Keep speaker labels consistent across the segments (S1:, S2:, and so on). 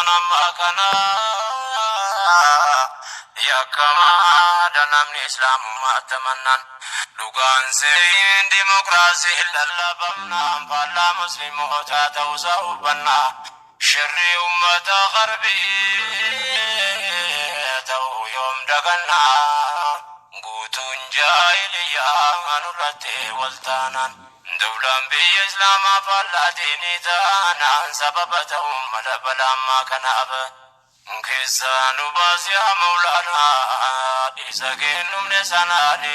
S1: Zaman ammaa kana yakkamaadha namni islaamummaatti amannaan dhugaan seeyin dimokiraasii lallabamnaan faallaa muslimootaa ta'uusaa hubannaa shirri ummata garbii ta'uu yoom dagannaa guutuun jaahiliyyaa nurratti waltaanaan dawlaan biyya islaamaa faallaa diinii taanaan sababa ta'uun mala balaa kanaaf keessaa nu baasi yaa Mawlaanaa isa kennumne sanaani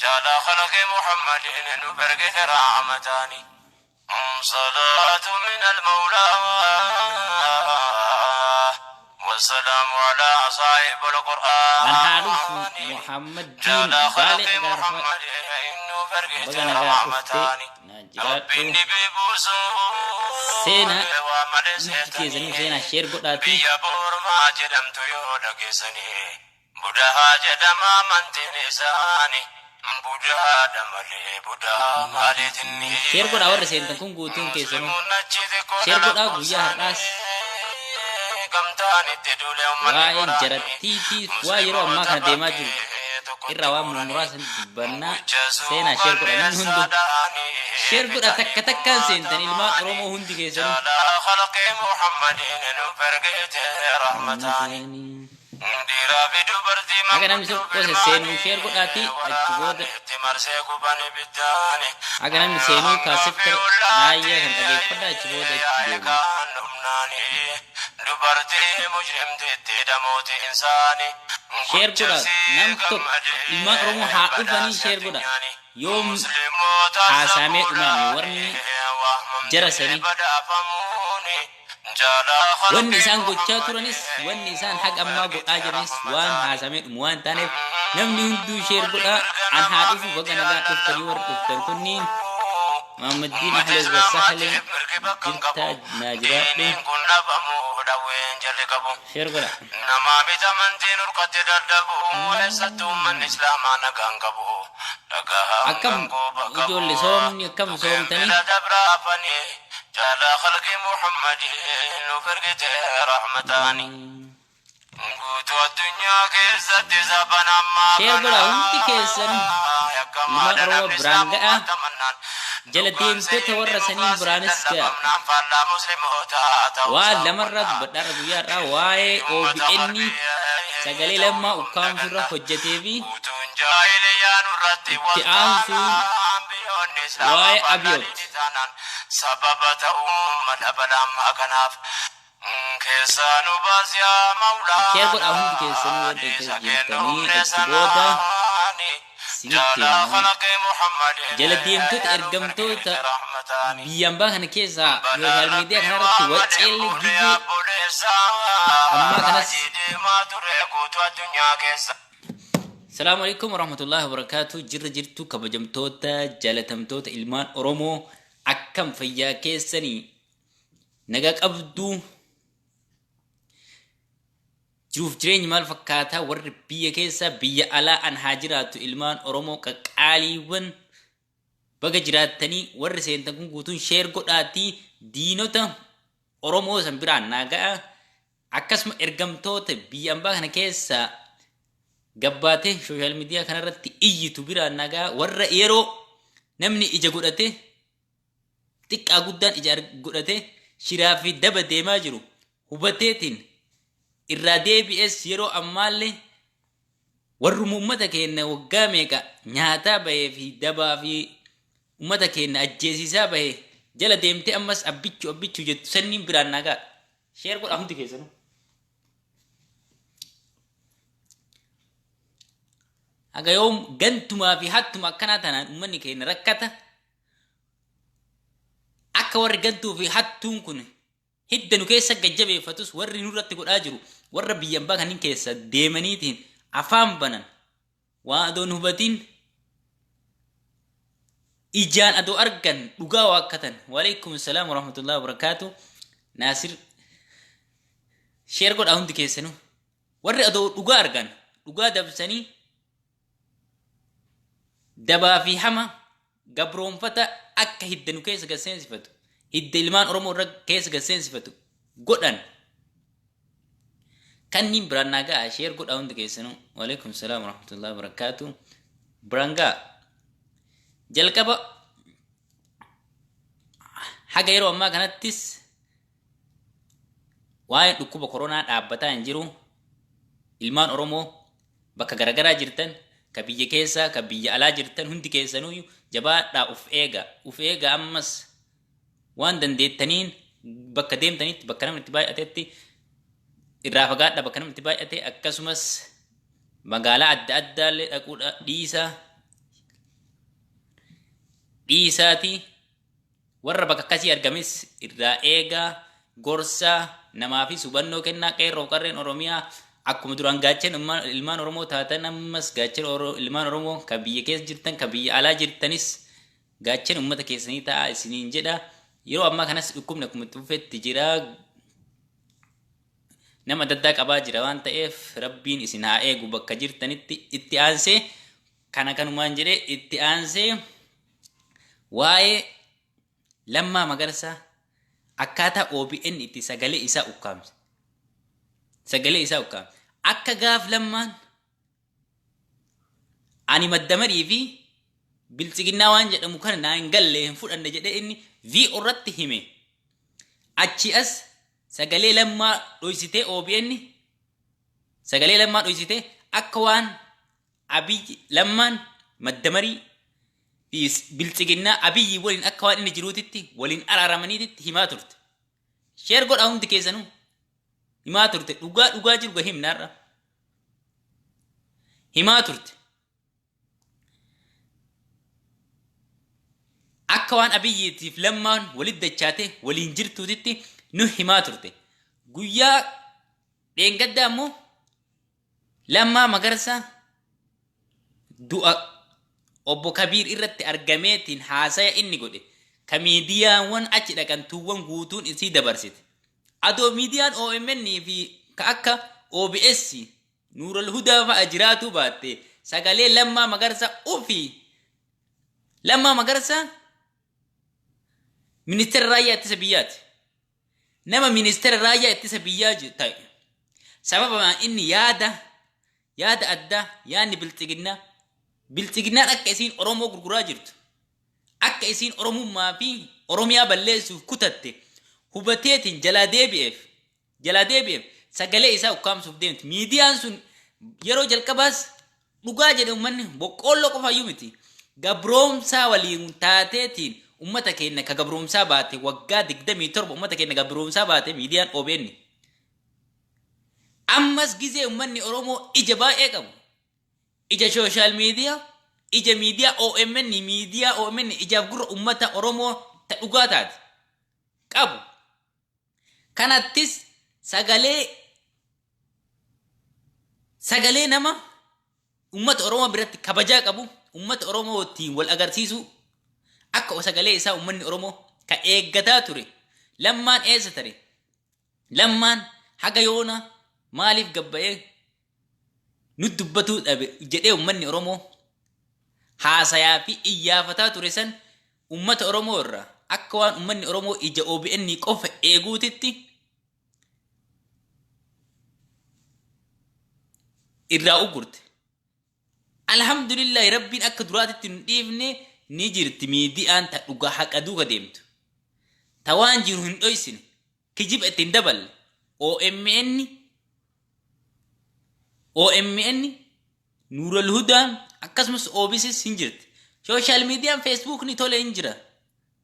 S1: jaalaa khalaqee Muhammadiin nu bergite rahmataani. صلاة من المولى والسلام على صاحب
S2: An haa dhufu
S1: القرآن
S2: Muhammad Diin
S1: جال
S2: Baalee
S1: خلق
S2: Agaarfa
S1: محمد إنه
S2: baga
S1: فرقت
S2: nagaa dhuftee
S1: رحمتان
S2: naa
S1: ربي
S2: jiraadhu.
S1: النبي
S2: Seenaa
S1: بوسون ومل
S2: hundi keessanuu
S1: سيتني
S2: seenaa sheer godhaatii
S1: biyya boormaa jedhamtu yoo dhageessanii budahaa jedhama amantiin isaanii budaadha malee budaa maaliitinni
S2: sheer godhaa warri seentan kun guutuun keessanuu
S1: musliimoonni achi xiqqoo
S2: sheer godhaa guyyaa har'aas
S1: lakkoofsaanii gamtaan itti duule uummanni
S2: waa'een
S1: goraanii
S2: jarattiitiif waa yeroo ammaa
S1: musliimoota
S2: kana deemaa jiru
S1: bakkee tokkotti
S2: irraa waan
S1: guuranii
S2: muraasa dubbannaa
S1: mucha
S2: seenaa sheer godha namni hunduu
S1: suukanneessaadhaanii
S2: sheer godha
S1: bitanii
S2: takka takkaan seentan ilmaan
S1: kumaatamaanii
S2: Oromoo hundi keessanuu.
S1: jaalaa khalqee Muhammadiin nu bergeete rahmataanii. Dhiiraa fi dubartii
S2: Haga namni
S1: manguddoo
S2: tokko sesseenuu sheer godhaatii achi booda
S1: waraanni itti marsee guban ibiddaani.
S2: haga namni seenuu
S1: Hanga fi
S2: kaasifta
S1: ollaatti
S2: raayyaa kan dhageeffadha achi booda itti
S1: yaa'e
S2: deemna.
S1: kaan dhumnaani. Dubartii mujrimtitti dhamooti insaani.
S2: Sheer
S1: Gocha
S2: godha nam
S1: sii
S2: tokko ilmaan
S1: gammadee
S2: Oromoo haa dhufanii
S1: badhaase
S2: sheer godha
S1: addunyaani.
S2: yoom
S1: Musliimoota
S2: haasaamee dhumaame
S1: safuudhaani
S2: warni jara
S1: waamamtee
S2: sanii
S1: badhaafamuuni. Jaalaa
S2: wanni
S1: khalqii
S2: isaan gochaa turanis
S1: Muhammadin
S2: wanni isaan haqa ammaa godhaa
S1: bergite
S2: jiranis waan
S1: rahmataani.
S2: haasamee dhumu waan taaneef namni hunduu sheer
S1: Warri
S2: godhaa
S1: mirga
S2: an haa
S1: namaa
S2: dhufu
S1: fi
S2: baga nagaa dhuftanii warri dhuftan kunniin Muhammaddiin
S1: Ummata
S2: Ahmed Wasahleen
S1: Islaamaatiif mirgi bakka hin qabu.
S2: jirtaa naa jiraadhu
S1: Diiniin kun dhabamuu dhawween jalli qabu.
S2: sheer godha.
S1: Namaa miti amantiin hurkatti dadhabu. Eessattuu uummanni Islaamaa nagaan qabu. Dhagahaan
S2: Akkam
S1: gangoo bakka
S2: ijoollee
S1: bu'a.
S2: soomni akkam
S1: Dhugeen
S2: soomtanii
S1: bira dabraafanii. Jaalaa khalqii Muhammadiin nuuf ergite rahmataani. Guutuu addunyaa keessatti saban ammaa
S2: sheer
S1: kana
S2: godha hundi keessan ilmaan
S1: yakkamaadha
S2: Oromoo
S1: namni
S2: biraan ga'a
S1: islaamummaatti amannaan
S2: jala
S1: dhugaan
S2: deemtota
S1: seeyin
S2: warra saniin
S1: dimokiraasiin
S2: biraanis ga'a.
S1: lallabamnaan faallaa muslimootaa
S2: Waan
S1: ta'uusaa
S2: lamarraa
S1: hubannaa
S2: dubbadhaarra guyyaa har'aa
S1: shirri
S2: waa'ee
S1: ummata
S2: OBN
S1: garbii
S2: sagalee
S1: ta'uu
S2: lammaa
S1: yoom
S2: ukkaamsurra
S1: dagannaa
S2: hojjetee fi
S1: guutuun jaahiliyyaa nurratti
S2: itti aansuun
S1: waltaanaan biyyoonni islaamaa
S2: waa'ee
S1: faallaa
S2: Abiyoot
S1: diinii taanaan sababa ta'uu mala balaa ammaa kanaaf keessaa nu baasi yaa
S2: sheer godhaa
S1: Mawlaanaa
S2: hundi keessanuu warra
S1: isa
S2: keessa
S1: kennuufne
S2: jirtanii achi booda
S1: sanaani
S2: isinitti
S1: jaalaa
S2: himaa
S1: khalaqee Muhammadin
S2: jala deemtota
S1: nu
S2: ergamtoota
S1: bergeete rahmataani.
S2: biyyaan baa kana keessaa
S1: Balaa
S2: sooshaal miidiyaa
S1: rabbii
S2: kanarratti
S1: waa malee
S2: wacceelli
S1: fuudhee
S2: gizee
S1: abboleessaa
S2: ammaa kanas
S1: raajii deemaa ture guutuu addunyaa keessa.
S2: Salaamu alaikum warahmatullahi wabarakatuh. Jirra jirtu kabajamtoota jaalatamtoota ilmaan Oromoo akkam fayyaa keessanii nagaa qabduu jiruuf jireenyi maal fakkaataa warri biyya keessa biyya alaa an haa jiraattu ilmaan Oromoo qaqqaaliiwwan baga jiraattanii warri seentan kun guutuun sheer godhaatii diinota Oromoo san biraan naa ga'a akkasuma ergamtoota biyya ambaa kana keessa gabbaatee sooshaal miidiyaa kanarratti iyyitu biraan naa ga'a warra yeroo namni ija godhate xiqqaa guddaan ija godhate shiraa fi daba deemaa jiru hubateetiin irraa deebi'es yeroo ammaallee warruma ummata keenya waggaa meeqa nyaataa bahee fi dabaa fi ummata keenya ajjeesisaa bahee jala deemtee ammas abbichuu abbichuu jettu sanniin biraan naa ga'a. Sheer godhaa hundi keessanuu. Haga yoom gantumaa fi hattuma akkanaa tanaan ummanni keenya rakkata. Akka warri gantuu fi hattuun kun hidda nu keessa gajjabeeffatus warri nurratti godhaa jiru warra biyya ambaa kanneen keessa deemaniitiin afaan banan waan adoon hubatiin ijaan adoo argan dhugaa waakkatan. Waalaikum salaam warahmatullahi wabarakaatu. Naasir sheer godhaa hundi keessanuu warri adoo dhugaa argan dhugaa dabsanii dabaa fi hama gabroonfata akka hidda nu keessa gad seensifatu hidda ilmaan Oromoo irra keessa gad seensifatu godhan. Kanniin biraan naa ga'a, share godhaa hundi keessanuu. Waalaikum salaam warahmatullahi wabarakaatu. Biraan ga'a. Jalqaba haga yeroo ammaa kanattis waa'een dhukkuba koronaa dhaabbataa hin jiru. Ilmaan Oromoo bakka garagaraa jirtan, ka biyya keessaa, ka biyya alaa jirtan hundi keessanuu jabaadhaa, uf eega. Uf eega. Ammas waan dandeettaniin bakka deemtanitti, bakka namni itti baay'atetti irraa fagaadha, bakka namni itti baay'ate. Akkasumas magaalaa adda addaallee dhaquudha dhiisaa dhiisaati. Warra bakka akkasii argames irraa eegaa, gorsaa namaafis hubannoo kennaa. Qeerroo qarreen Oromiyaa akkuma duraan gaachan ilmaan Oromoo taatan, ammas gaachan ilmaan Oromoo kan biyya keessa jirtan, kan biyya alaa jirtanis gaachan uummata keessanii ta'a isiniin jedha. Yeroo ammaa kanas dhukkubni akkuma itti fufetti jira. Nama adda addaa qabaa jira waan ta'eef, Rabbiin isin haa eegu bakka jirtanitti. Itti aansee kana kanumaan jedhee, itti aansee waa'ee Lammaa Magarsaa, akkaataa OBN itti sagalee isaa ukkaamse. Sagalee isaa ukkaamse. Akka gaaf Lammaan ani maddamarii fi biltsiginnaa waan jedhamu kana naa hin galle, hin fudhanne jedhee inni VO irratti hime. Achi as sagalee Lammaa dhoysitee, OBN sagalee Lammaa dhoysitee, akka waan Abiyyi, Lammaan maddamarii fi biltsiginnaa Abiyyi waliin akka waan inni jiruutitti waliin araaramaniititti himaa turte. Share godhaa hundi keessanuu. Himaa turte. Dhugaa dhugaa jiru himna har'a. Himaa turte. Akka waan Abiyyiitiif Lammaan walitti dachaate waliin jirtuutitti nu himaa turte. Guyyaa dheengaddaa immoo Lammaa Magarsaa du'a obbo Kabiir irratti argameetiin haasaya inni godhe ka miidiyaawwan achi dhaqantuuwwan guutuun isii dabarsite. Adoo miidiyaan OMN fi ka akka OBS, Nuural Hudaa fa'a jiraatuu baatte, sagalee Lammaa Magarsaa ofii, Lammaa Magarsaa ministeera raayyaa ittisa biyyaati. Nama ministeera raayyaa ittisa biyyaa ta'e sababa inni yaada addaa, yaadni bilxiginnaa, bilxiginnaan akka isiin Oromoo gurguraa jirtu, akka isiin Oromummaa fi Oromiyaa balleessuuf kutatte hubateetiin jalaa deebi'eef sagalee isaa ukkaamsuuf deemti. Miidiyaan sun yeroo jalqabaas dhugaa jedhe. Uummanni boqqoolloo qofaayyuu miti. Gabroomsaa waliin taateetiin uummata keenya ka gabroomsaa baate, waggaa 27 uummata keenya gabroomsaa baate miidiyaan OBN. Ammas gizee uummanni Oromoo ija baay'ee qabu. Ija social media, ija miidiyaa OMN, miidiyaa OMN ijaaf gurra uummata Oromoo ta dhugaa taate qabu. Kanattis sagalee nama uummata Oromoo biratti kabajaa qabu, uummata Oromootiin wal agarsiisuu, akka sagalee isaa uummanni Oromoo ka eeggataa ture, Lammaan eessa tare? Lammaan haga yoona maaliif gabba'ee nu dubbatuu dhabe jedhee uummanni Oromoo haasayaa fi iyyaafataa ture san, uummata Oromoo irraa akka waan uummanni Oromoo ija OBN qofa eeguutitti irraa ugurte. Alhamdulillahi, Rabbiin akka duraatitti nu dhiifne, ni jirti miidiyaan ta dhugaa haqa duuka deemtu. Ta waan jiru hin dhoysine, kijiba itti hin daballe. OMN, OMN, Nuural Hudaan, akkasumas OBS hin jirti. Social miidiyaan Feesbuukni tole hin jira.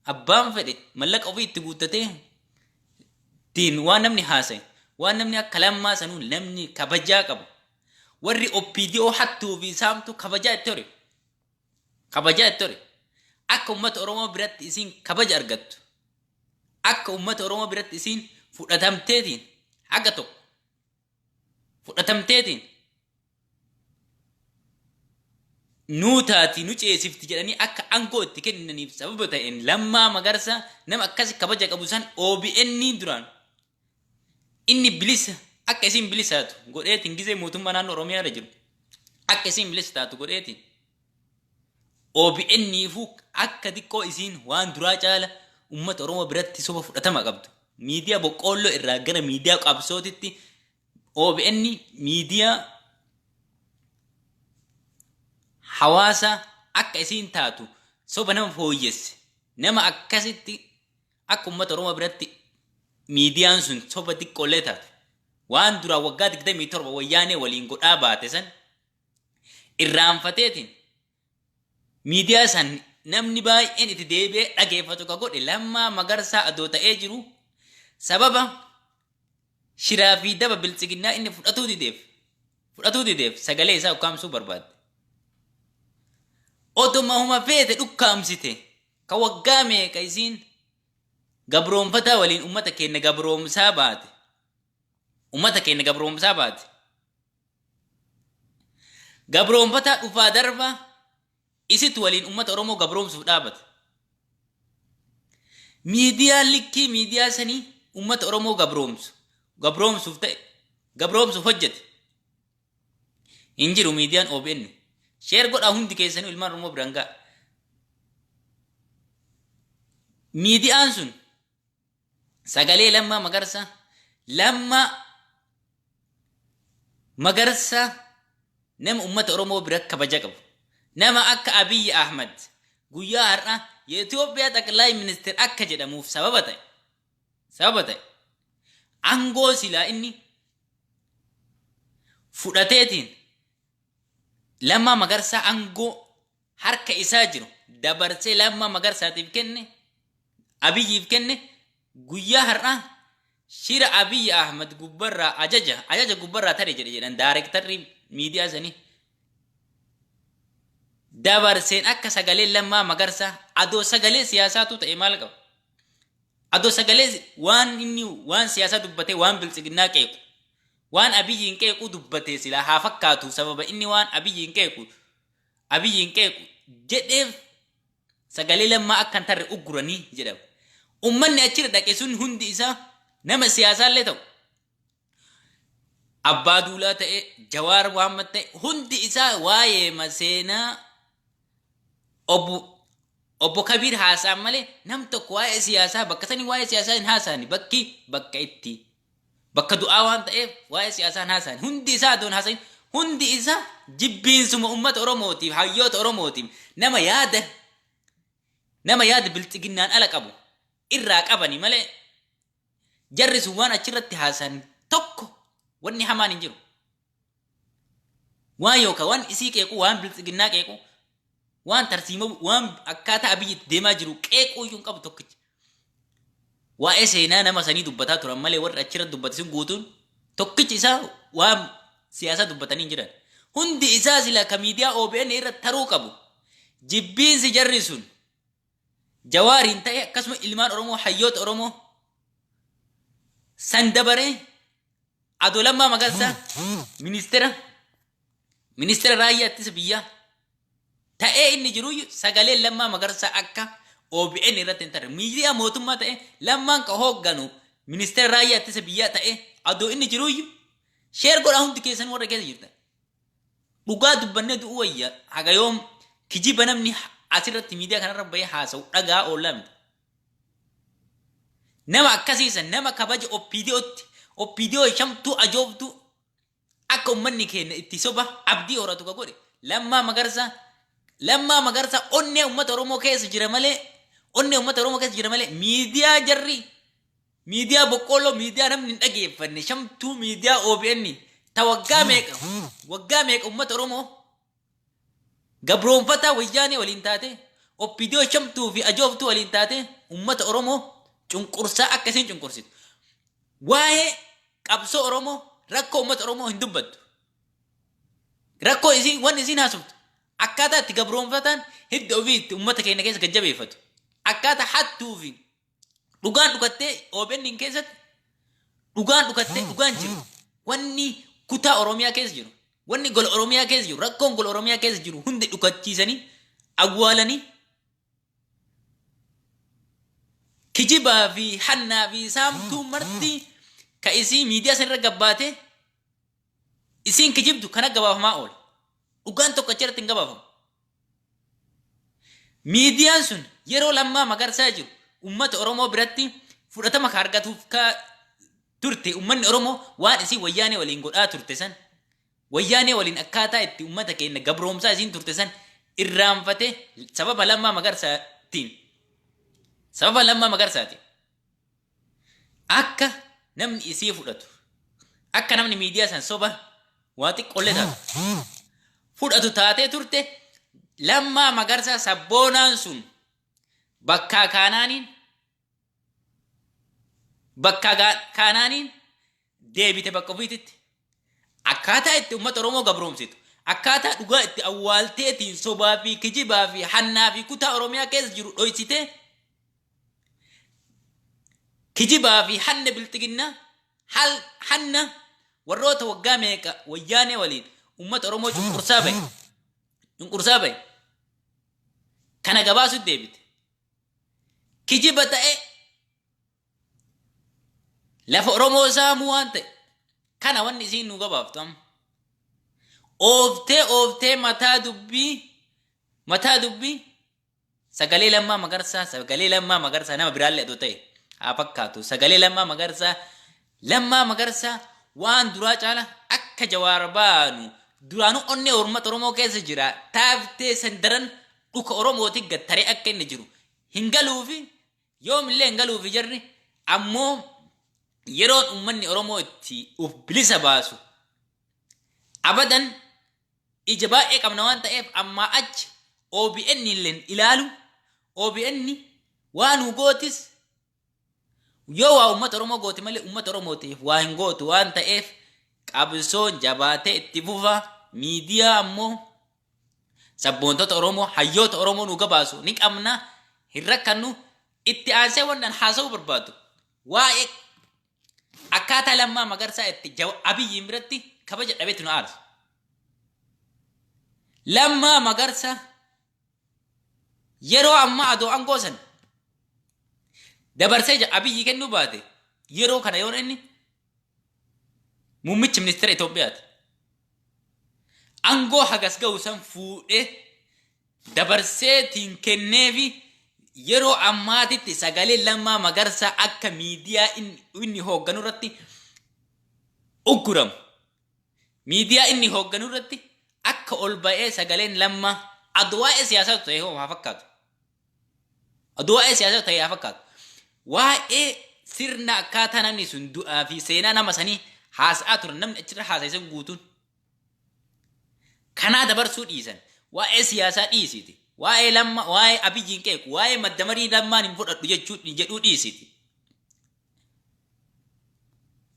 S2: Abbaan fedhe mallaqa ofii itti guuttatee ittiin waan namni haasaye, waan namni akka Lammaa sanuu namni kabajaa qabu. Warri OPDO hattuu fi saamtuu kabajaa itti hore. Kabajaa itti hore. Akka uummata Oromoo biratti isiin kabaja argattu. Akka uummata Oromoo biratti isiin fudhatamteetiin, haga tokko fudhatamteetiin nuu taati, nu ceesifti jedhanii akka aangoo itti kennaniif sababa ta'een, Lammaa Magarsaa nama akkasi kabaja qabu san OBN duraan inni bilisa akka isiin bilisaatu godheetiin, gizee mootummaa naannoo Oromiyaa irra jiru akka isiin bilisa taatu godheetiin, OBN ifuu akka xiqqoo isiin waan duraa caala uummata Oromoo biratti soba fudhatama qabdu. Miidiyaa boqqoolloo irraa gara miidiyaa qabsootitti OBN miidiyaa hawaasa akka isiin taatu soba nama fooyyesse, nama akkasitti akka uummata Oromoo biratti miidiyaan sun soba xiqqoollee taatu waan duraa waggaa 27 wayyaanee waliin godhaa baate san irraanfateetiin miidiyaa san namni baay'een itti deebi'ee dhageeffatu ka godhe Lammaa Magarsaa adoo ta'ee jiru, sababa shiraa fi daba biltsiginnaa inni fudhatuu dideef sagalee isaa ukkaamsuu barbaadde. Otuma huma feete dhukkaamsite, ka waggaa meeqa isiin gabroonfataa waliin ummata keenya gabroomsaa baate, ummata keenya gabroomsaa baate, gabroonfataa dhufaa darba isitu waliin ummata Oromoo gabroomsuuf dhaabate. Miidiyaa likkii miidiyaa sanii ummata Oromoo gabroomsu, gabroomsuuf ta'e, gabroomsuuf hojjete hin jiru miidiyaan OBN. Share godhaa, hundi keessanuu ilmaan Oromoo biraan ga'a. Miidiyaan sun sagalee Lammaa Magarsaa, Lammaa Magarsaa nama ummata Oromoo bira kabaja qabu, nama akka Abiyyi Ahmad guyyaa har'a የኢትዮጵያ ጠቅላይ ሚኒስትር akka jedhamuuf sababa ta'e, aangoo silaa inni fudhateetiin Lammaa Magarsaa aangoo harka isaa jiru dabarsee Lammaa Magarsaatiif kenne, Abiyyiif kenne, guyyaa har'aa shira Abiyyi Ahmad gubbarraa ajaja gubbarraa tare jedhe jedhan daarektarri miidiyaa sanii dabarseen akka sagalee Lammaa Magarsaa adoo sagalee siyaasaatu ta'e maal qaba? Adoo sagalee waan inni waan siyaasaa dubbatee, waan biltsiginnaa qeequ, waan Abiyyiin qeequu dubbatee silaa haa fakkaatu, sababa inni waan Abiyyiin qeequ jedheef sagalee Lammaa akka hin tarre ugguranii jedhama. Ummanni achirra dhaqe sun hundi isaa nama siyaasaallee ta'u, Abbaa Duulaa ta'e, Jawaar Muhammad ta'e, hundi isaa waa'ee seenaa obbo Kabiir haasa'an malee nam tokko waa'ee siyaasaa bakka sanii waa'ee siyaasaa hin haasa'ani. Bakki bakka itti bakka du'aa waan ta'eef waa'ee siyaasaa hin haasa'ani. Hundi isaa adoon haasa'in, hundi isaa jibbiinsuma uummata Oromootiif, hayyoota Oromootiif, nama yaada bilxiginnaan ala qabu irraa qabani malee jarri sun waan achirratti haasa'an tokko wanni hamaan hin jiru. Waan yookaan waan isii qeequ, waan bilxiginnaa qeequ, waan tarsiimoo, waan akkaataa Abiyyi itti deemaa jiru qeequu iyyuu hin qabu tokkicha. Waa'ee seenaa nama sanii dubbataa turan malee warri achirratti dubbate sun guutuun tokkichi isaa waan siyaasaa dubbatanii hin jiran. Hundi isaa sila ka miidiyaa OBN irra taruu qabu. Jibbiinsi jarri sun Jawaariin ta'e, akkasuma ilmaan Oromoo, hayyoota Oromoo san dabaree adoo Lammaa Magarsaa ministeera raayyaa ittisa biyyaa ta'ee inni jiruyyuu sagaleen Lammaa Magarsaa akka OBN irratti hin tarre, miidiyaa mootummaa ta'e Lammaan ka hoogganu ministeera raayyaa ittisa biyyaa ta'e adoo inni jiruyyuu. Share godhaa hundi keessan warra keessa jirtan. Dhugaa dubbannee du'uu wayya, haga yoom kijiba namni asirratti miidiyaa kanarra bahee haasa'u dhagaa oollaa miti. Nama akkasiisan, nama kabaja OPDOtti, OPDO shamtuu ajooftuu akka uummanni keenya itti soba abdii horatu ka godhe Lammaa Magarsaa. Lammaa Magarsaa onnee uummata Oromoo keessa jira malee, onnee uummata Oromoo keessa jira malee, miidiyaa jarri miidiyaa boqqolloo, miidiyaa namni hin dhageeffanne, shamtuu miidiyaa OBN ta waggaa meeqa uummata Oromoo gabroonfataa wayyaanee waliin taate, OPDO shamtuu fi ajooftuu waliin taate uummata Oromoo cunqursaa akka isiin cunqursitu, waa'ee qabsoo Oromoo, rakkoo uummata Oromoo hin dubbattu. Rakkoo isiin wanni isiin haasoftu akkaataa itti gabroonfataan hidda ofii itti uummata keenya keessa gajjabeeffatu, akkaataa hattuu fi dhugaan dhukattee OBN keessatti dhugaan dhukattee, dhugaan jiru, wanni kutaa Oromiyaa keessa jiru, wanni gola Oromiyaa keessa jiru, rakkoon gola Oromiyaa keessa jiru hundi dhukachiisanii awwaalanii kijibaa fi hannaa fi saamtuu marti ka isii miidiyaa sanirra gabbaate isiin kijibdu kana gabaafamaa oola. Dhugaan tokko achirratti hin gabaafamu. Miidiyaan sun yeroo Lammaa Magarsaa jiru uummata Oromoo biratti fudhatama ka argatuuf ka turte, uummanni Oromoo waan isii Wayyaanee waliin godhaa turte san, Wayyaanee waliin akkaataa itti uummata keenya gabroomsaa isiin turte san irraanfate sababa Lammaa Magarsaatiin. Sababa Lammaa Magarsaatiin. Akka namni isii fudhatu, akka namni miidiyaa san soba waa xiqqoollee taatu fudhatu taatee turte. Lammaa Magarsaa sabboonaan sun bakkaa kaanaaniin deebite bakka ofiititti. Akkaataa itti uummata Oromoo gabroomsitu, akkaataa dhugaa itti awwaalteetiin sobaa fi kijibaa fi hannaa fi kutaa Oromiyaa keessa jiru dhoysitee, kijibaa fi hanna bilxiginnaa, hanna warroota waggaa meeqa Wayyaanee waliin uummata Oromoo cunqursaa bahe kana gabaasutti deebite. Kijiba ta'e, lafa Oromoo saamuu waan ta'e kana wanni isiin nu gabaaftu amma. Ooftee ooftee mataa dubbii sagalee Lammaa Magarsaa, sagalee Lammaa Magarsaa nama biraallee adoo ta'e haa fakkaatu, sagalee Lammaa Magarsaa, Lammaa Magarsaa waan duraa caala akka Jawaar baanu duraanuu onnee uummata Oromoo keessa jira taaftee san daran dhuka Oromooti gattaree akka inni jiru hin galuufi, yoomillee hin galuufi. Jarri ammoo yeroon uummanni Oromoo itti uf bilisa baasu abadan ija baay'ee qabna waan ta'eef, ammaa achi OBN illeen ilaalu. OBN waa nu gootis yoo waa uummata Oromoo goote malee uummata Oromootiif waa hin gootu waan ta'eef, qabsoon jabaatee itti fufa. Miidiyaa ammoo sabboontota Oromoo, hayyoota Oromoo nu gabaasu ni qabna, hin rakkannu. Itti aansee wannan haasa'uu barbaadu waa'ee akkaataa Lammaa Magarsaa itti Abiyyiin biratti kabaja dhabeetu nu aarsa. Lammaa Magarsaa yeroo ammaa adoo aangoo san dabarsee Abiyyi kennuu baate, yeroo kana yoo inni muummichi ministeera Itoophiyaati. Aangoo hagas ga'u san fuudhee dabarseetiin kenneefi, yeroo ammaatitti sagalee Lammaa Magarsaa akka miidiyaa inni hoogganu irratti ugguramu. Miidiyaa inni hoogganu irratti akka ol ba'ee sagaleen Lammaa adoo waa'ee siyaasaa ta'e hoo haa fakkaatu. Adoo waa'ee siyaasaa ta'e haa fakkaatu. Waa'ee sirna akkaataa namni sun du'aa fi seenaa nama sanii haasa'aa turan, namni achirra haasa'e guutuun. Kanaa dabarsuu dhiisan. Waa'ee siyaasaa dhiisiti. Waa'ee Lamma, waa'ee Abiyyiin qeequ, waa'ee madda marii Lammaan hin fudhadhu jechuu jedhuu dhiisiti.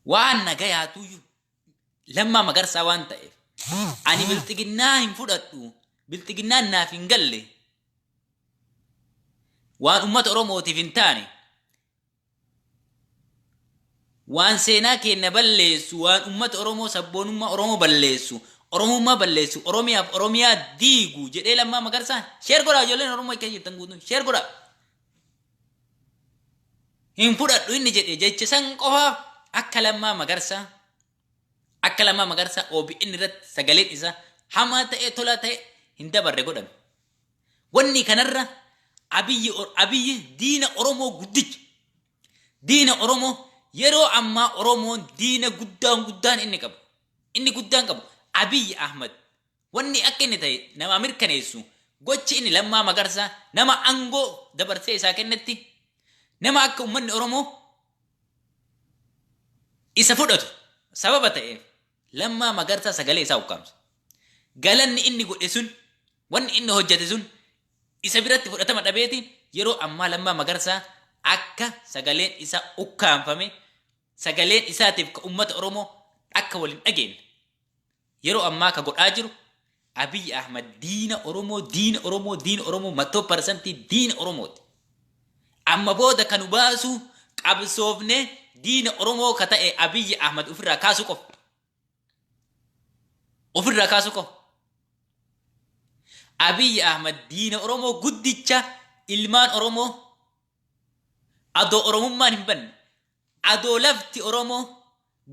S2: Waan nagayaatuyyuu Lammaa Magarsaa waan ta'eef, ani bilxiginnaa hin fudhadhu, bilxiginnaan naaf hin galle, waan uummata Oromootiif hin taane, waan seenaa keenya balleessu, waan uummata Oromoo, sabboonummaa Oromoo balleessu, Oromummaa balleessu, Oromiyaaf Oromiyaa diigu jedhee Lammaa Magarsaa. Share godhaa, ijoolleen Oromoo akka jirtan guutuun share godhaa. Hin fudhadhu inni jedhe jecha san qofaaf akka Lammaa Magarsaa OBN irratti sagaleen isaa hamaa ta'ee tolaa ta'e hin dabarre godhame. Wanni kanarra Abiyyi diina Oromoo guddicha. Diina Oromoo yeroo ammaa Oromoon diina guddaan guddaan inni qabu. Inni guddaan qabu Abiyyi Ahmad. Wanni akka inni ta'e nama mirkaneessu gochi inni Lammaa Magarsaa nama aangoo dabarsee isaa kennetti, nama akka uummanni Oromoo isa fudhatu sababa ta'eef, Lammaa Magarsaa sagalee isaa ukkaamsa. Galanni inni godhe sun, wanni inni hojjete sun isa biratti fudhatama dhabeetiin, yeroo ammaa Lammaa Magarsaa akka sagaleen isaa ukkaamfame, sagaleen isaatiif ka uummata Oromoo akka waliin dhageenye yeroo ammaa ka godhaa jiru Abiy Ahmad diina Oromoo, diina Oromoo, diina Oromoo, 100% diina Oromooti. Amma booda kan nu baasu qabsoofne diina Oromoo ka ta'e Abiy Ahmad ofirraa kaasuu qofa. Ofirraa kaasuu qofa. Abiy Ahmad diina Oromoo guddicha. Ilmaan Oromoo adoo Oromummaan hin banne, adoo lafti Oromoo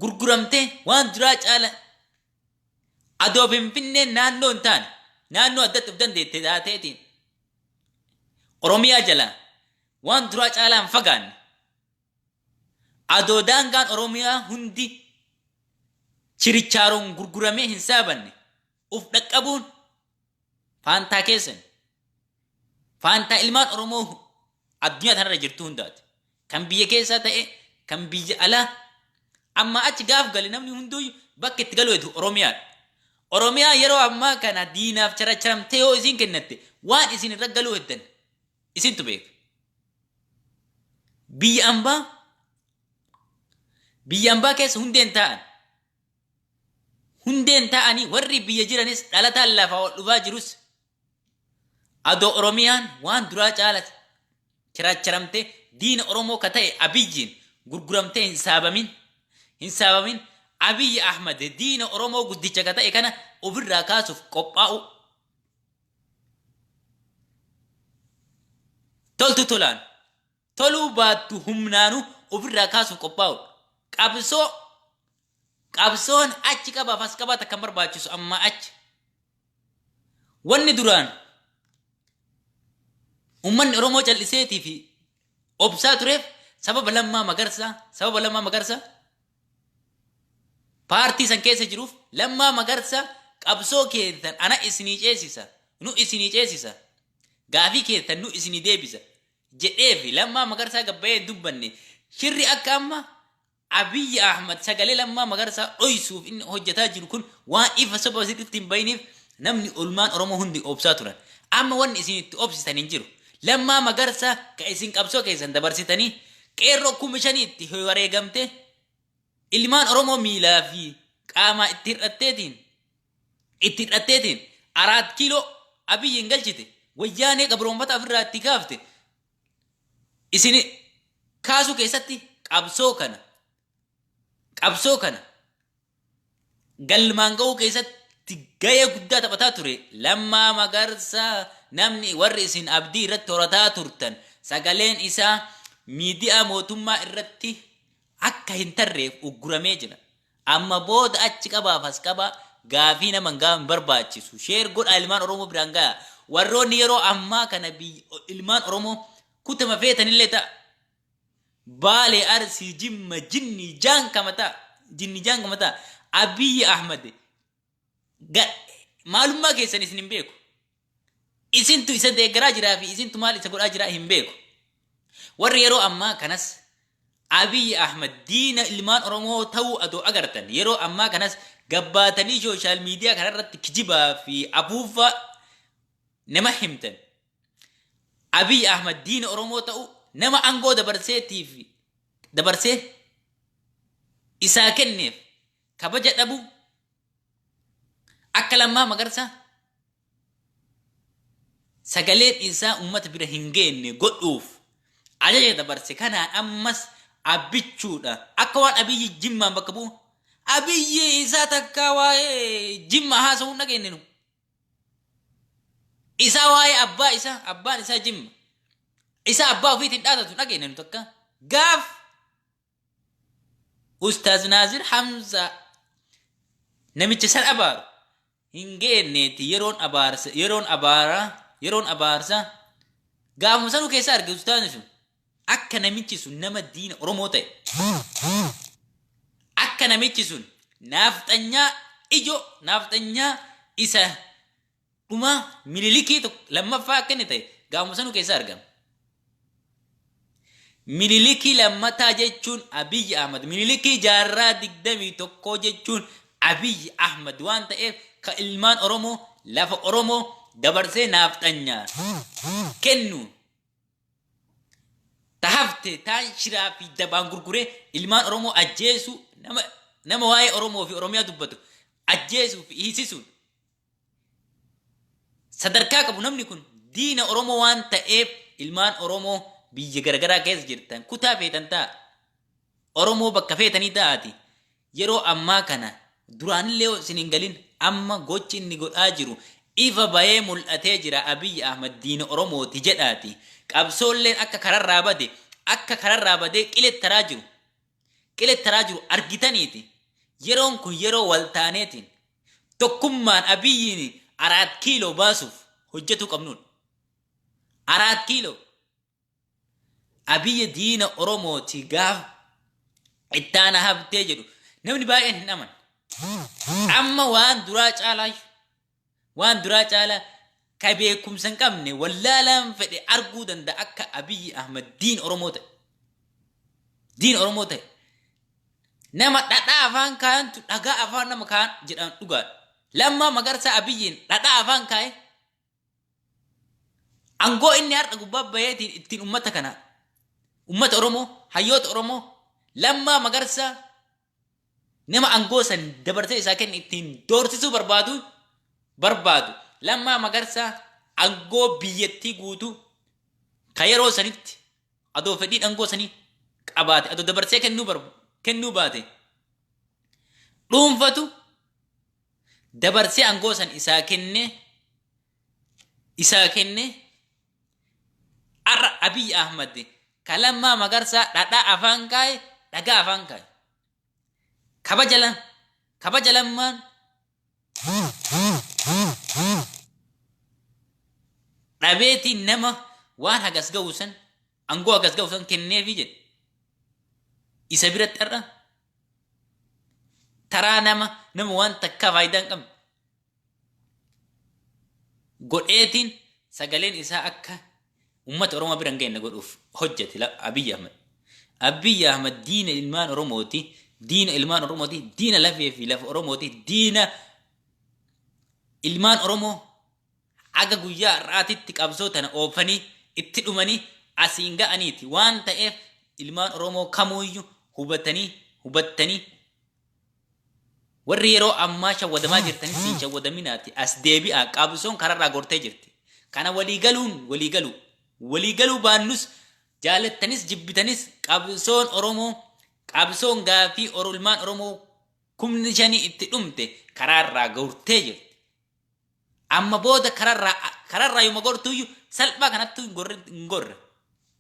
S2: gurguramtee waan duraa caala, adoo Finfinneen naannoo hin taane, naannoo addatti of dandeette taateetiin Oromiyaa jalaa waan duraa caalaa hin fagaanne, Adoo daangaan Oromiyaa hundi chirichaaroon gurguramee hin saabanne uf dhaqqabuun faantaa keessan. Faantaa ilmaan Oromoo addunyaa tanarra jirtu hundaati. Kan biyya keessaa ta'e, kan biyya alaa amma achi gaaf gale namni hunduu bakka itti galu hedu Oromiyaadha. Oromiyaa yeroo ammaa kana diinaaf characharamtee yoo isin kennatte waan isin irra galuu heddan isintu beeka. Biyya ambaa keessa hundeen taa'an. Hundeen taa'anii warri biyya jiranis dhalataan lafaa ol dhufaa jirus adoo Oromiyaan waan duraa caala characharamtee diina Oromoo ka ta'e Abiyyiin gurguramtee hin saabamin, Abiyyi Ahmad diina Oromoo guddicha ka ta'e kana ofirraa kaasuuf qophaa'u. Toltu tolaan, toluu baattu humnaanuu ofirraa kaasuuf qophaa'udha. Qabsoon achi qabaaf as qabaata kan barbaachisu amma achi. Wanni duraan uummanni Oromoo calliseetii fi obsaa tureef sababa Lammaa Magarsaa paartii san keessa jiruuf. Lammaa Magarsaa qabsoo keessan ana isinii ceesisa, nu isinii ceesisa, gaafii keessan nu isinii deebisa jedhee fi Lammaa Magarsaa gabbayee hin dubbanne. Shirri akka amma Abiyyi Ahmad sagalee Lammaa Magarsaa dhoysuuf inni hojjetaa jiru kun waan ifa soba sirriitti hin bayiniif namni olmaan Oromoo hundi obsaa turan. Amma wanni isin itti obsitan hin jiru. Lammaa Magarsaa ka isin qabsoo keessan dabarsitanii qeerroo 5,000 itti wareegamte, ilmaan Oromoo miilaa fi qaamaa itti hir'atteetiin Araat Kiiloo Abiyyiin galchite, Wayyaanee qabroonfata ofirraa itti kaafte, isin kaasuu keessatti qabsoo kana galmaan ga'uu keessatti gahee guddaa taphataa ture. Lammaa Magarsaa namni warri isin abdii irratti horataa turtan sagaleen isaa miidiyaa mootummaa irratti akka hin tarreef ugguramee jira. Amma booda achi qabaaf as qabaa gaafii nama hin barbaachisu. Share godhaa, ilmaan Oromoo biraan gahaa. Warroonni yeroo ammaa kana ilmaan Oromoo kutama feetanillee ta'a. Baalee, Arsii, Jimma, Jinni, Jaankama ta'a. Jinni jaankama ta'a. Abiyyi Ahmad maalummaa keessan isin hin beeku. Isintu isa deeggaraa jiraa fi isintu maal isa godhaa jiraa hin beeku. Warri yeroo ammaa kanas Abiyyi Ahmad diina ilmaan Oromoo ta'uu adoo agartan yeroo ammaa kanas gabbaatanii social media kanarratti kijibaa fi afuuffaa nama himtan. Abiyyi Ahmad diina Oromoo ta'uu, nama aangoo dabarseetiif dabarsee isaa kenneef kabaja dhabuu, akka Lammaa Magarsaa sagaleen isaa uummata bira hin geenne godhuuf ajaja dabarse kanaan ammas abbichuudha. Akka waan Abiyyi Jimmaan bakka bu'u. Abiyyi isaa takka waa'ee Jimma haasa'uu hin dhageenye nu. Isaa waa'ee abbaa isaa, abbaan isaa Jimma. Isaa abbaa ofiitiin dhaatatu hin dhageenye nu takka. Gaaf Ustaaz Naazir Hamza namicha san abaaru hin geenneeti. Yeroon abaarsa, yeroon abaaraa, yeroon abaarsa gaafuma sanuu keessa arge ustaazni sun akka namichi sun nama diina Oromoo ta'e, akka namichi sun naafxanyaa ijoo, naafxanyaa isa dhumaa, Mililikii tokko lammaffaa akka inni ta'e gaafuma sanuu keessa argame. Mililikii lammataa jechuun Abiyyi Ahmad. Mililikii jaarraa 21 jechuun Abiyyi Ahmad waan ta'eef, ka ilmaan Oromoo, lafa Oromoo dabarsee naafxanyaa kennu, tahafte taan shiraa fi dabaan gurguree ilmaan Oromoo ajjeesuu, nama waa'ee Oromoo fi Oromiyaa dubbatu ajjeesuu fi hiisisuun sadarkaa qabu, namni kun diina Oromoo waan ta'eef, ilmaan Oromoo biyya garagaraa keessa jirtan, kutaa feetan ta'a. Oromoo bakka feetanii ta'aati. Yeroo ammaa kana duraanillee isin hin galin, amma gochi inni godhaa jiru ifa bahee mul'atee jira. Abiyyi Ahmad diina Oromooti jedhaati. Qabsoolleen akka kararraa badee qilettaraa jiru. Qilettaraa jiru argitaniiti. Yeroon kun yeroo waltaaneetiin tokkummaan Abiyyiin Araat Kiiloo baasuuf hojjetuu qabnudha. Araat Kiiloo. Abiyyi diina Oromooti gaaf Ittaanaa Habtee jedhu namni baay'een hin amanne. Amma waan duraa caalaa waan duraa caalaa ka beekumsa hin qabne wallaalaan fedhe arguu danda'a akka Abiyyi Ahmad diin Oromoo ta'e. Diin Oromoo ta'e. Nama dhadhaa afaan kaayantu dhagaa afaan nama kaayan jedhan dhugaadha. Lammaa Magarsaa Abiyyiin dhadhaa afaan kaaye Angoo inni har'a gubbaa baheetiin ittiin ummata kana ummata Oromoo hayyoota Oromoo Lammaa Magarsaa nama angoo san dabarsee isaa kenne ittiin doorsisuu barbaadu barbaadu Lammaa Magarsaa angoo biyyattii guutuu ka yeroo sanitti adoo fedhiin angoo sanii qabaate adoo dabarsee kennuu kennuu baate dhuunfatu dabarsee angoo san isaa kennee isaa kennee har'a Abiy Ahmad ka Lammaa Magarsaa dhadhaa afaan kaaye dhagaa afaan kaaye kabaja lam kabaja Lammaan dhabeetiin nama waan hagas ga'u san angoo hagas ga'u san kenneefi jedhe isa biratti har'a taraa nama nama waan takkaa faayidaa hin qabne godheetiin sagaleen isaa akka uummata Oromoo bira hin geenye godhuuf hojjete Abiy Ahmad. Abiy Ahmad diina ilmaan Oromooti, diina ilmaan Oromooti, diina lafee fi lafa Oromooti, diina ilmaan Oromoo Haga guyyaa har'aatitti qabsoo tana oofanii itti dhumanii asiin ga'aniiti. Waan ta'eef ilmaan Oromoo kamuuyyu hubatanii hubattanii warri yeroo ammaa shawwadamaa jirtanis hin shawwadaminaati as deebi'aa qabsoon kararraa gortee jirti. Kana walii galuun walii galuu. Walii galuu baannus jaalattanis jibbitanis qabsoon Oromoo qabsoon gaaffii ilmaan Oromoo kumni shanii itti dhumte karaarraa gortee jirti. Amma booda kararraa kararraa yooma gortuuyyu salphaa kanattuu hin gorre hin gorre.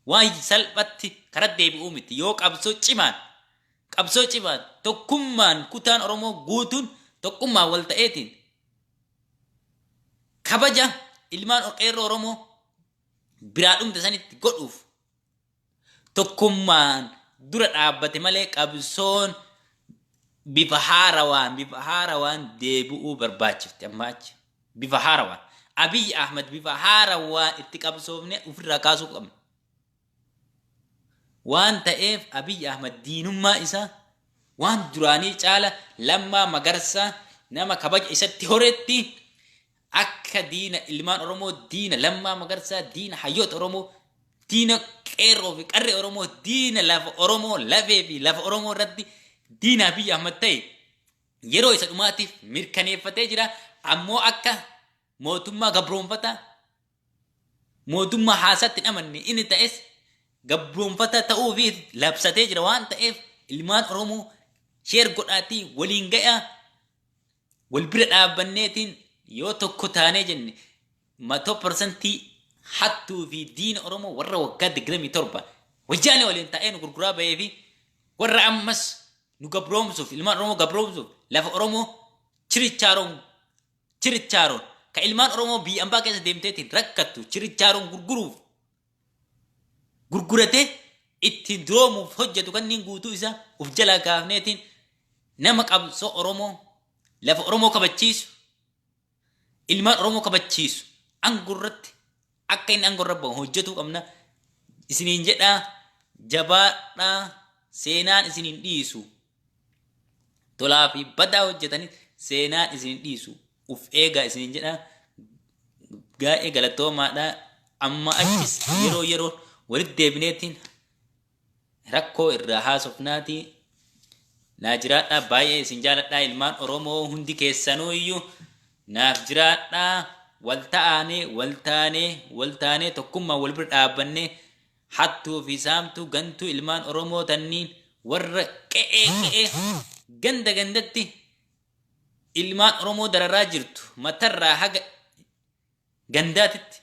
S2: Waan salphatti karaa deebi'uu miti yoo qabsoo cimaan qabsoo cimaan tokkummaan kutaan Oromoo guutuun tokkummaan wal ta'eetiin kabaja ilmaan qeerroo Oromoo biraa dhumte sanitti godhuuf tokkummaan dura dhaabbate malee qabsoon bifa haarawaan bifa haarawaan deebi'uu barbaachifti amma achi bifa haarawaan Abiy Ahmed bifa haarawaan itti qabsoofne ofirraa kaasuu qabna. Waan ta'eef Abiy Ahmed diinummaa isaa waan duraanii caala Lammaa Magarsaa nama kabaja isatti horetti Akka diina ilmaan Oromoo, diina Lammaa Magarsaa, diina hayyoota Oromoo, diina qeerroo fi qarree Oromoo, diina lafa Oromoo, lafee fi lafa Oromoo irratti diina Abiy Ahmad ta'e yeroo isa dhumaatiif mirkaneeffatee jira. Ammoo akka mootummaa gabroonfataa mootummaa haasaatti hin amanne inni ta'es gabroonfataa ta'uu fi labsatee jira waan ta'eef ilmaan Oromoo sheer godhaatii waliin gayaa wal bira dhaabbanneetiin yoo tokko taanee jenne matoo parsantii hattuu fi diina Oromoo warra waggaa 27 wayyaanee waliin taa'ee nu gurguraa bahee fi warra ammas nu gabroomsuuf ilmaan Oromoo gabroomsuuf lafa Oromoo chirichaaroon chirichaaroon ka ilmaan Oromoo biyya ambaa keessa deemteetiin rakkattu chirichaaroon gurguruuf gurguratee ittiin duroomuuf hojjetu kanniin guutuu isaa uf jalaa kaafneetiin nama qabsoo Oromoo lafa Oromoo kabachiisu ilmaan Oromoo kabachiisu angurratti akka inni angurra bahu hojjetuu qabna isiniin jedhaa jabaadhaa seenaan isiniin dhiisu tolaa fi badaa hojjetanii seenaan isiniin dhiisu uf eegaa isiniin jedhaa gaa'ee galatoomaadha amma achis yeroo yeroo walitti deebineetiin rakkoo irraa haasofnaatii naa jiraadhaa baay'ee isin jaaladhaa ilmaan Oromoo hundi keessanuu iyyuu naaf jiraadhaa wal ta'aanee wal taanee wal taanee tokkummaa wal bira dhaabbannee hattuu fi saamtuu gantuu ilmaan Oromoo tanniin warra qe'ee qe'ee ganda gandatti ilmaan Oromoo dararaa jirtu matarraa haga gandaatitti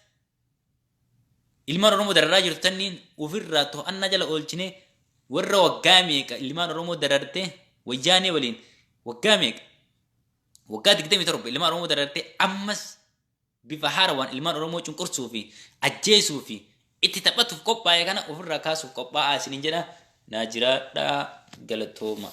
S2: ilmaan Oromoo dararaa jirtu tanniin ofirraa to'annaa jala oolchinee warra waggaa meeqa ilmaan Oromoo dararte wayyaanee waliin waggaa meeqa waggaa 27 ilmaan Oromoo dararte ammas bifa haarawaan ilmaan Oromoo cunqursuu fi ajjeesuu fi itti taphatuuf qophaa'e kana ofirraa kaasuuf qophaa'aa isiniin jedha naa jiraadhaa. Galatooma.